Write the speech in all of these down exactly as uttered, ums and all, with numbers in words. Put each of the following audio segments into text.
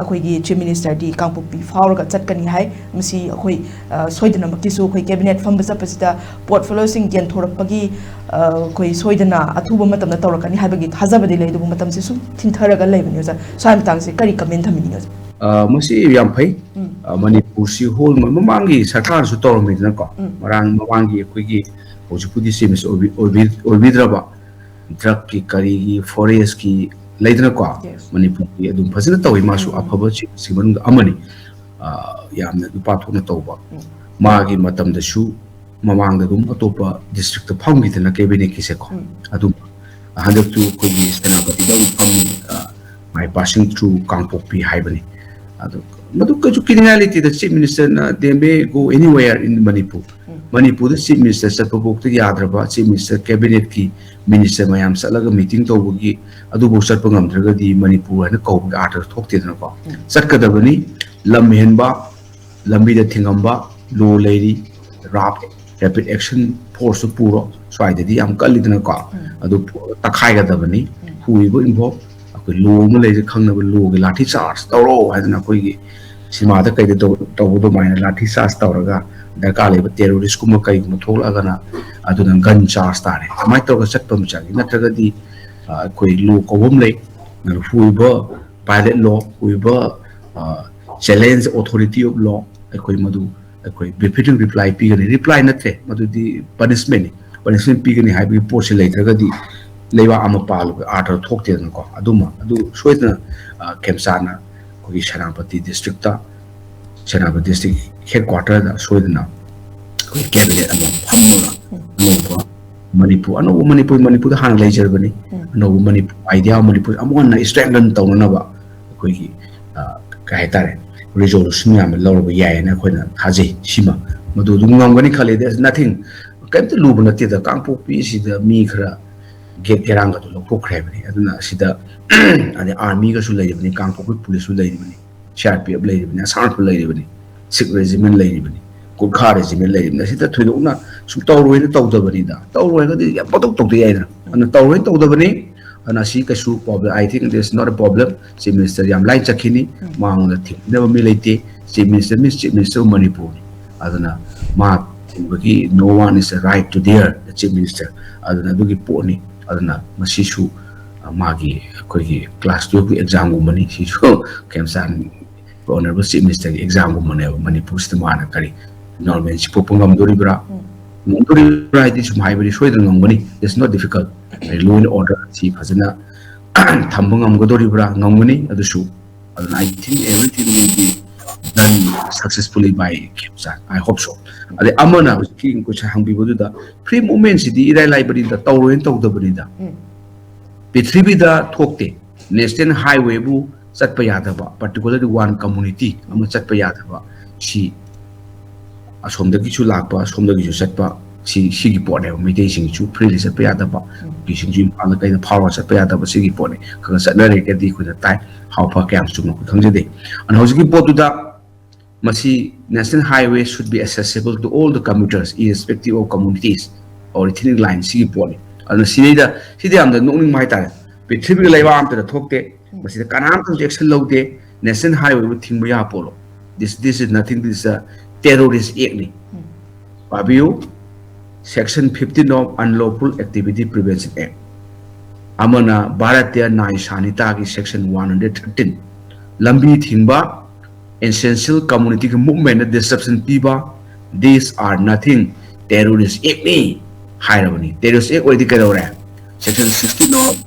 ꯑꯩꯈꯣꯏꯒꯤ Chief Minister ꯗꯤ ꯀꯥꯡꯄꯣꯛꯄꯤ ꯐꯥꯎꯔꯒ ꯆꯠꯀꯅꯤ ꯍꯥꯏ꯫ ꯃꯁꯤ ꯑꯩꯈꯣꯏ, ꯑ, ꯁꯣꯏꯗꯅꯃꯛꯀꯤꯁꯨ ꯑꯩꯈꯣꯏ Cabinet ꯐꯝꯕ ꯆꯠꯄꯁꯤꯗ portfolio ꯁꯤꯡ ꯌꯦꯟꯊꯣꯔꯛꯄꯒꯤ, ꯑ, ꯑꯩꯈꯣꯏ ꯁꯣꯏꯗꯅ ꯑꯊꯨꯕ ꯃꯇꯝꯗ ꯇꯧꯔꯛꯀꯅꯤ ꯍꯥꯏꯕꯒꯤ ꯊꯥꯖꯕꯗꯤ ꯂꯩ, ꯑꯗꯨꯕꯨ ꯃꯇꯝꯁꯦ ꯁꯨꯝ ꯊꯤꯟꯊꯔꯒ ꯂꯩꯕꯅꯤ ꯑꯣꯖꯥ꯫ ꯁ꯭ꯋꯥꯏ ꯃꯇꯥꯡꯁꯦ ꯀꯔꯤ comment ꯊꯝꯕꯤꯅꯤꯡꯉꯤ ꯑꯣꯖꯥ? ꯑ, ꯃꯁꯤ ꯌꯥꯝ ꯐꯩ꯫ ꯎꯝ꯫ ꯑ, ꯃꯅꯤꯄꯨꯔꯁꯤ ꯍꯣꯜ ꯃꯃꯥꯡꯒꯤ ꯁꯔꯀꯥꯔꯅꯁꯨ ꯇꯧꯔꯝꯃꯤꯗꯅꯀꯣ꯫ ꯎꯝ꯫ ꯃꯔꯥꯡ ꯃꯃꯥꯡꯒꯤ ꯑꯩꯈꯣꯏꯒꯤ ꯍꯧꯖꯤꯛꯄꯨꯗꯤ Chief Minister ꯑꯣꯏꯕꯤ-, ꯑꯣꯏꯕꯤ-, ꯑꯣꯏꯕꯤꯗ꯭ꯔꯕ drug ꯀꯤ, ꯀꯔꯤꯒꯤ, forest ꯀꯤ ꯂꯩꯗꯅꯀꯣ, Yes. ꯃꯅꯤꯄꯨꯔꯒꯤ ꯑꯗꯨꯝ ꯐꯖꯅ ꯇꯧꯋꯤ ꯃꯥꯁꯨ, ꯎꯝ꯫ ꯑꯐꯕ Chief Minister ꯒꯤ ꯃꯅꯨꯡꯗ ꯑꯃꯅꯤ꯫ ꯑ, ꯌꯥꯝꯅ ꯅꯨꯄꯥ ꯊꯣꯛꯅ ꯇꯧꯕ꯫ ꯎꯝ꯫ ꯃꯥꯒꯤ ꯃꯇꯝꯗꯁꯨ ꯃꯃꯥꯡꯗ ꯑꯗꯨꯝ ꯑꯇꯣꯞꯄ district ꯇ ꯐꯝꯈꯤꯗꯅ Cabinet ꯀꯤꯁꯦꯀꯣ꯫ ꯎꯝ꯫ ꯑꯗꯨꯝ ꯍꯟꯗꯛꯁꯨ ꯑꯩꯈꯣꯏꯒꯤ ꯁꯦꯅꯥꯄꯇꯤꯗ ꯑꯃꯨꯛ ꯐꯝꯃꯤ, ꯑ, my passing through ꯀꯥꯡꯄꯣꯛꯄꯤ ꯍꯥꯏꯕꯅꯤ꯫ ꯑꯗꯨ ꯃꯗꯨ ꯀꯩꯁꯨ ꯀꯤꯅꯤꯡꯉꯥꯏ ꯂꯩꯇꯦꯗ, Chief Minister ꯅ they may go anywhere in Manipur꯫ ꯎꯝ꯫ ꯃꯅꯤꯄꯨꯔꯗ Chief Minister ꯆꯠꯄ ꯐꯥꯎꯗ ꯌꯥꯗ꯭ꯔꯕ, Chief Minister Cabinet ꯀꯤ Minister ꯃꯌꯥꯝ ꯆꯠꯂꯒ meeting ꯇꯧꯕꯒꯤ ꯑꯗꯨꯐꯥꯎ ꯆꯠꯄ ꯉꯝꯗ꯭ꯔꯒꯗꯤ ꯃꯅꯤꯄꯨꯔ ꯍꯥꯏꯅ ꯀꯧꯕꯒꯤ ꯑꯥꯔꯊ ꯊꯣꯛꯇꯦꯗꯅꯀꯣ꯫ ꯎꯝ꯫ ꯆꯠꯀꯗꯕꯅꯤ, ꯂꯝ ꯍꯦꯟꯕ, ꯂꯝꯕꯤꯗ ꯊꯤꯡꯉꯝꯕ, law ꯂꯩꯔꯤ, RAF, Rapid Action Force two ꯄꯨꯔꯣ, ꯁ꯭ꯋꯥꯏꯗꯗꯤ ꯌꯥꯝ ꯀꯜꯂꯤꯗꯅꯀꯣ, ꯎꯝ꯫ ꯑꯗꯨ ꯄꯨꯔꯒ ꯇꯛꯈꯥꯏꯒꯗꯕꯅꯤ꯫ ꯎꯝ꯫ Whoever involve, ꯑꯩꯈꯣꯏ law ꯑꯃ ꯂꯩꯔꯤ ꯈꯪꯅꯕ, law ꯒꯤ ꯂꯥꯊꯤ charge ꯇꯧꯔꯣ ꯍꯥꯏꯗꯅ ꯑꯩꯈꯣꯏꯒꯤ ꯁꯤꯃꯥꯗ ꯀꯩꯗ ꯇꯧ-, ꯇꯧꯕ ꯑꯗꯨꯃꯥꯏꯅ ꯂꯥꯊꯤ charge ꯇꯧꯔꯒ ꯗꯔꯀꯥꯔ ꯂꯩꯕ terrorist ꯀꯨꯝꯕ ꯀꯩꯒꯨꯝꯕ ꯊꯣꯛꯂꯛꯑꯒꯅ ꯑꯗꯨꯅ gun charge ꯇꯥꯔꯦ꯫ ꯑꯗꯨꯃꯥꯏꯅ ꯇꯧꯔꯒ ꯆꯠꯄ ꯑꯃ ꯆꯪꯉꯤ꯫ ꯅꯠꯇ꯭ꯔꯒꯗꯤ, ꯑ, ꯑꯩꯈꯣꯏ law ꯀꯧꯕ ꯑꯃ ꯂꯩ, Whoever violate law, whoever, uh, challenge authority of law, ꯑꯩꯈꯣꯏ ꯃꯗꯨ ꯑꯩꯈꯣꯏ befitting reply ꯄꯤꯒꯅꯤ꯫ Reply ꯅꯠꯇ꯭ꯔꯦ, ꯃꯗꯨꯗꯤ punishment ꯅꯤ꯫ Punishment ꯄꯤꯒꯅꯤ ꯍꯥꯏꯕꯒꯤ ꯄꯣꯠꯁꯤ ꯂꯩꯇ꯭ꯔꯒꯗꯤ ꯂꯩꯕꯥꯛ ꯑꯃ ꯄꯥꯜꯂꯨꯕ ꯑꯥꯔꯊ ꯊꯣꯛꯇꯦꯗꯅꯀꯣ꯫ ꯑꯗꯨꯃ, ꯑꯗꯨ ꯁꯣꯏꯗꯅ, ꯑ, ꯈꯦꯝꯆꯥꯟꯅ ꯑꯩꯈꯣꯏꯒꯤ ꯁꯦꯅꯥꯄꯇꯤ district ꯇ, ꯁꯦꯅꯥꯄꯇꯤ district headquarter ꯗ ꯁꯣꯏꯗꯅ ꯑꯩꯈꯣꯏ Cabinet ꯑꯃ ꯐꯝꯃꯒ ꯑꯅꯧꯕ ꯃꯅꯤꯄꯨꯔ, ꯑꯅꯧꯕ ꯃꯅꯤꯄꯨꯔ, ꯃꯅꯤꯄꯨꯔꯗ ꯍꯥꯟꯅ ꯂꯩꯖꯔꯕꯅꯤ꯫ ꯎꯝ꯫ ꯑꯅꯧꯕ ꯃꯅꯤꯄꯨꯔ, idea ꯃꯅꯤꯄꯨꯔ ꯑꯃꯨꯛ ꯍꯟꯅ strengthen ꯇꯧꯅꯅꯕ ꯑꯩꯈꯣꯏꯒꯤ, ꯑ, ꯀꯩ ꯍꯥꯏꯇꯥꯔꯦ, resolution ꯃꯌꯥꯝ ꯑꯃ ꯂꯧꯔꯕ ꯌꯥꯏꯌꯦꯅ ꯑꯩꯈꯣꯏꯅ ꯊꯥꯖꯩ꯫ ꯁꯤꯃ ꯃꯗꯨ ꯑꯗꯨꯝ ꯉꯝꯒꯅꯤ ꯈꯜꯂꯤ꯫ There's nothing, ꯀꯔꯤꯝꯇ ꯂꯨꯕ ꯅꯠꯇꯦꯗ꯫ ꯀꯥꯡꯄꯣꯛꯄꯤ ꯑꯁꯤꯗ ꯃꯤ ꯈꯔ ꯒꯦꯠ ꯒꯦꯔꯥꯡꯒꯗꯨ ꯂꯧꯊꯣꯛꯈ꯭ꯔꯦ ꯍꯥꯏꯕꯅꯤ꯫ ꯑꯗꯨꯅ ꯁꯤꯗ ꯑꯗꯩ army ꯒꯁꯨ ꯂꯩꯔꯤꯕꯅꯤ, ꯀꯥꯡꯄꯣꯛꯄꯤ police ꯁꯨ ꯂꯩꯔꯤꯕꯅꯤ, C R P F ꯂꯩꯔꯤꯕꯅꯤ, ꯑꯁꯥꯝ rifle ꯂꯩꯔꯤꯕꯅꯤ, Sikh regiment ꯂꯩꯔꯤꯕꯅꯤ, Gorkha regiment ꯂꯩꯔꯤꯕꯅꯤ꯫ ꯑꯁꯤꯗ ꯊꯣꯏꯗꯣꯛꯅ ꯁꯨꯝ ꯇꯧꯔꯣꯏꯅ ꯇꯧꯗꯕꯅꯤꯗ꯫ ꯇꯧꯔꯣꯏ ꯍꯥꯏꯔꯒꯗꯤ ꯌꯥꯝ ꯄꯪꯇꯧ ꯇꯧꯗ ꯌꯥꯏꯗꯅ꯫ ꯑꯗꯨꯅ ꯇꯧꯔꯣꯏꯅ ꯇꯧꯗꯕꯅꯤ꯫ ꯑꯗꯨꯅ ꯑꯁꯤ ꯀꯩꯁꯨ problem, I think this is not a problem. Chief Minister ꯌꯥꯝ ꯂꯥꯏꯅ ꯆꯠꯈꯤꯅꯤ, ꯃꯉꯣꯟꯗ ꯊꯤꯡꯅꯕ ꯃꯤ ꯂꯩꯇꯦ. Chief Minister means Chief Minister of ꯃꯅꯤꯄꯨꯔꯅꯤ. ꯑꯗꯨꯅ ꯃꯥ ꯊꯤꯡꯕꯒꯤ no one is a right to dare the Chief Minister. ꯑꯗꯨꯅ ꯑꯗꯨꯒꯤ ꯄꯣꯠꯅꯤ. ꯑꯗꯨꯅ ꯃꯁꯤꯁꯨ, ꯑ, ꯃꯥꯒꯤ ꯑꯩꯈꯣꯏꯒꯤ class twelve ꯀꯤ exam ꯒꯨꯝꯕꯅꯤ. ꯁꯤꯁꯨ ꯈꯦꯝꯆꯥꯟ Honourable Chief Minister ꯒꯤ exam ꯒꯨꯝꯕꯅꯦꯕ. ꯃꯅꯤꯄꯨꯔꯁꯤꯗ ꯃꯥꯅ ꯀꯔꯤ normalcy ꯄꯨꯔꯛꯄ ꯉꯝꯗꯣꯔꯤꯕ꯭ꯔꯥ? ꯉꯝꯗꯣꯔꯤꯕ꯭ꯔꯥ ꯍꯥꯏꯗꯤ ꯁꯨꯝ ꯍꯥꯏꯕꯗꯤ ꯁꯣꯏꯗꯅ ꯉꯝꯒꯅꯤ. It's not difficult. Law and order ꯁꯤ ꯐꯖꯅ ꯊꯝꯕ ꯉꯝꯒꯗꯣꯔꯤꯕ꯭ꯔꯥ? ꯉꯝꯒꯅꯤ. ꯑꯗꯨꯁꯨ ꯑꯗꯨꯅ I think everything will be done successfully by ꯈꯦꯝꯆꯥꯟ. I hope so. ꯑꯗꯩ ꯑꯃꯅ ꯍꯧꯖꯤꯛꯀꯤ question ꯍꯪꯕꯤꯕꯗꯨꯗ free movement ꯁꯤꯗꯤ ꯏꯔꯥꯏ ꯂꯥꯏꯕꯅꯤꯗ, ꯇꯧꯔꯣꯏꯅ ꯇꯧꯗꯕꯅꯤꯗ. ꯄ꯭ꯔꯤꯊꯤꯕꯤꯗ ꯊꯣꯛꯇꯦ national highway ꯕꯨ ꯆꯠꯄ ꯌꯥꯗꯕ, particularly one community ꯑꯃ ꯆꯠꯄ ꯌꯥꯗꯕ꯫ ꯁꯤ ꯑꯁꯣꯝꯗꯒꯤꯁꯨ ꯂꯥꯛꯄ, ꯑꯁꯣꯝꯗꯒꯤꯁꯨ ꯆꯠꯄ, ꯁꯤ, ꯁꯤꯒꯤ ꯄꯣꯠꯅꯦꯕ꯫ ꯃꯩꯇꯩꯁꯤꯡꯁꯨ freely ꯆꯠꯄ ꯌꯥꯗꯕ, ꯀꯨꯀꯤꯁꯤꯡꯁꯨ ꯏꯝꯐꯥꯜꯗ ꯀꯩꯗ ꯐꯥꯎꯔꯒ ꯆꯠꯄ ꯌꯥꯗꯕ, ꯁꯤꯒꯤ ꯄꯣꯠꯅꯤ꯫ ꯈꯔ ꯈꯔ ꯆꯠꯅꯔꯦꯒꯗꯤ ꯑꯩꯈꯣꯏꯅ ꯇꯥꯏ, ꯍꯥꯎ ꯐ ꯀꯌꯥꯝ ꯆꯨꯝꯅ ꯑꯩꯈꯣꯏ ꯈꯪꯖꯗꯦ꯫ ꯑꯗꯨꯅ ꯍꯧꯖꯤꯛꯀꯤ ꯄꯣꯠꯇꯨꯗ ꯃꯁꯤ national highway should be accessible to all the commuters irrespective of communities or ethnic line, ꯁꯤꯒꯤ ꯄꯣꯠꯅꯤ꯫ ꯑꯗꯨꯅ ꯁꯤꯗꯩꯗ, ꯁꯤꯗꯤ ꯌꯥꯝꯅ ꯅꯣꯛꯅꯤꯡꯕ ꯍꯥꯏꯇꯥꯔꯦ꯫ ꯄ꯭ꯔꯤꯊꯤꯕꯤꯒꯤ ꯂꯩꯕꯥꯛ ꯑꯝꯇꯗ ꯊꯣꯛꯇꯦ, ꯃꯁꯤꯗ ꯀꯅꯥꯝꯇꯁꯨ action ꯂꯧꯗꯦ꯫ National highway ꯕꯨ ꯊꯤꯡꯕ ꯌꯥꯕ ꯄꯣꯠꯂꯣ? This, this is nothing, this is a terrorist act ꯅꯤ꯫ ꯄꯥꯕꯤꯌꯨ, Section fifteen of Unlawful Activity Prevention Act꯫ ꯑꯃꯅ Bharatiya ꯅ꯭ꯌꯥꯌ ꯁꯥꯍꯤꯇꯥꯒꯤ section one hundred thirteen, ꯂꯝꯕꯤ ꯊꯤꯡꯕ, essential community ꯒꯤ movement ꯗ disruption ꯄꯤꯕ, these are nothing, terrorist act ꯅꯤ ꯍꯥꯏꯔꯕꯅꯤ꯫ Terrorist act ꯑꯣꯏꯗꯤ ꯀꯩꯗꯧꯔꯦ? Section sixteen of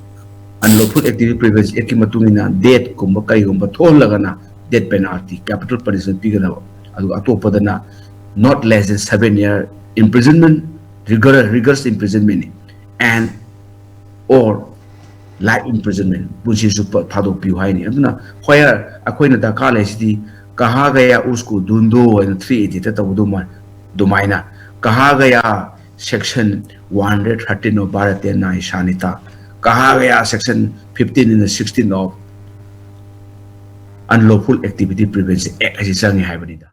Unlawful Activity Prevention Act ꯀꯤ ꯃꯇꯨꯡ ꯏꯟꯅ death ꯀꯨꯝꯕ ꯀꯩꯒꯨꯝꯕ ꯊꯣꯛꯍꯜꯂꯒꯅ death penalty, capital punishment ꯄꯤꯒꯗꯕ꯫ ꯑꯗꯨꯒ ꯑꯇꯣꯞꯄꯗꯅ not less than seven year imprisonment, rigor-, rigorous imprisonment, and or life imprisonment, ꯄꯨꯟꯁꯤ ꯆꯨꯞꯄ ꯊꯥꯗꯣꯛꯄꯤꯌꯨ ꯍꯥꯏꯅꯤ꯫ ꯑꯗꯨꯅ ꯍꯣꯏ, ꯑꯩꯈꯣꯏꯅ ꯗꯔꯀꯥꯔ ꯂꯩꯁꯤꯗꯤ "ꯀꯍꯥ ꯒꯌꯥ ꯎꯁꯀꯣ ꯙꯨꯟ ꯗꯣ" ꯍꯥꯏꯅ three eighty ꯇ ꯇꯧꯕ ꯑꯗꯨꯃꯥꯏ-, ꯑꯗꯨꯃꯥꯏꯅ "ꯀꯍꯥ ꯒꯌꯥ section one hundred thirteen of Bharatiya Nyaya Sanhita, ꯀꯍꯥ Gaya section fifteen and sixteen of Unlawful Activity Prevention Act" ꯍꯥꯏꯁꯤ ꯆꯪꯉꯦ ꯍꯥꯏꯕꯅꯤꯗ꯫